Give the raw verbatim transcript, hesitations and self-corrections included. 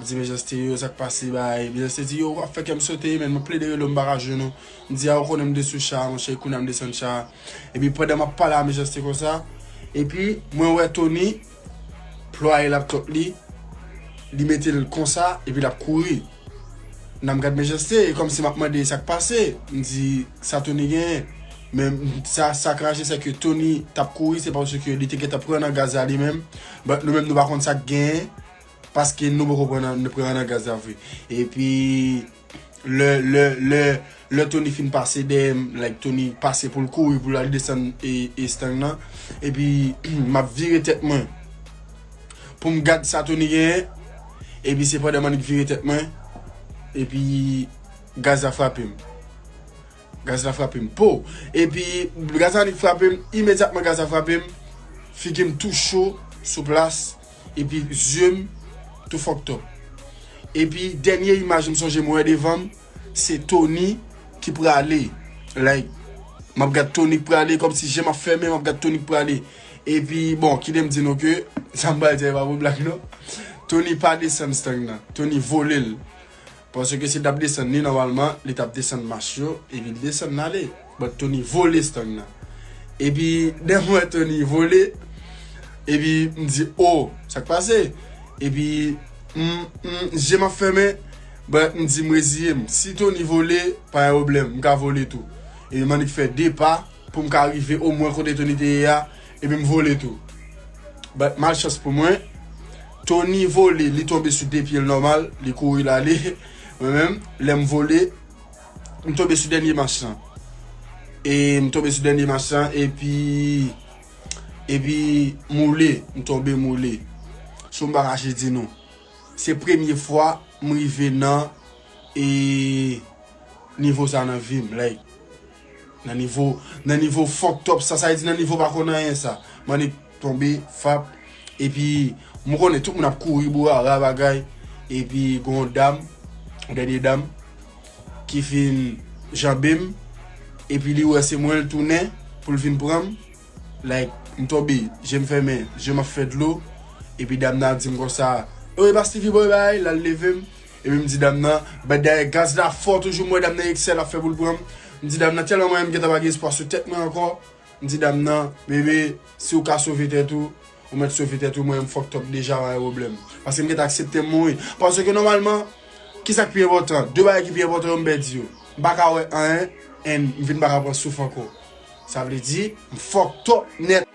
Di Mechanste yo, sa k pase, bay. Mechanste di, yo, w ap fè kè m sote, men mwen plede rele w, m pa ka jwenn ou. M di, a, ou konnen m de sou cha, monchè, kounye a m desann cha. Epi pandan m ap pale a Mechanste konsa, epi mwen wè Tony plwaye laptop li, li mete l konsa, epi l ap kouri. Nan m gad Mechanste, e kòmsi m ap mande sa k pase. M di, sa Tony genyen? Men sa, sa k raje, se ke Tony t ap kouri, se paske li te gentan pran nan gaz la li menm. But nou menm, nou pa konn sa k genyen. Paske nou poko pran nan, nou pran nan gaz la vre. Epi lè, lè, lè, lè Tony fin pase dèyè m, like, Tony pase pou l kouri pou l al desann e, e stang nan. Epi m ap vire tèt mwen pou m gad sa Tony genyen. Epi se pandan m annik vire tèt mwen, epi gaz la frape m. Gaz la frape m. Po! Epi gaz la annik frape m, imedyatman gaz la frape m, figi m tou cho sou plas, epi zye m tou fucked up. Epi dènye imaj m sonje m wè devan m, se Tony ki prale. Like, m ap gad Tony k prale, kòmsi je m ap fèmen, m ap gad Tony k prale. Epi, bon, kite m di nou ke, sa m pral di a, e pa pou blag non. Tony pa desann stang nan. Tony vole l. Paske si l t ap desann li nòmalman, li t ap desann mach yo, epi l desann l ale. But Tony vole stang nan. Epi, lè m wè Tony vole, epi m di, o, sa k pase? Epi, m, m, je m ap fèmen, but m di, m reziye m. Si Tony vole, pa gen pwoblèm, m ka vole tou. Epi m annik fè de pa, pou m ka rive omwen kote Tony te ye a, epi m vole tou. But malchans pou mwen, Tony vole, li tonbe sou de pye l nòmal, li kouri l ale. Mwen menm, lè m vole, m tonbe sou dènye mach lan. E m tonbe sou dènye mach lan, epi, epi m woule, m tonbe, m woule. So m pa kache di nou, se premye fwa m rive nan, e, nivo sa nan vi m, like, nan nivo, nan nivo fucked up sa, sa vle di nan nivo pa konn anyen sa. M annik tonbe, fap, epi m konnen tout moun ap kouri, bourara, bagay, epi gon dam, yon dènye dam, ki fin janbe m, epi li wè se mwen, l tounen pou l vin pran m. Like, m tonbe, je m fèmen, je m ap fè dlo, epi dam nan ap di m konsa, "Oye, pa Stevie Boy bay," l al leve m, epi m di dam nan, but dayè gaz la fò toujou, m wè dam nan eksè l ap fè pou l pran m. M di dam nan, tèlman mwen menm m gentan pa gen espwa sou tèt mwen ankò, m di dam nan, "Bebe, si w ka sove tèt ou, ou mèt sove tèt ou, mwen m fucked up deja, pa gen pwoblèm." Paske m gentan aksepte m mouri. Paske nòmalman, kisa k pi enpòtan? De bagay ki pi enpòtan yo, m pèdi yo. M pa ka wè anyen, and m vin pa ka pran souf ankò. Sa vle di, m fucked up nèt.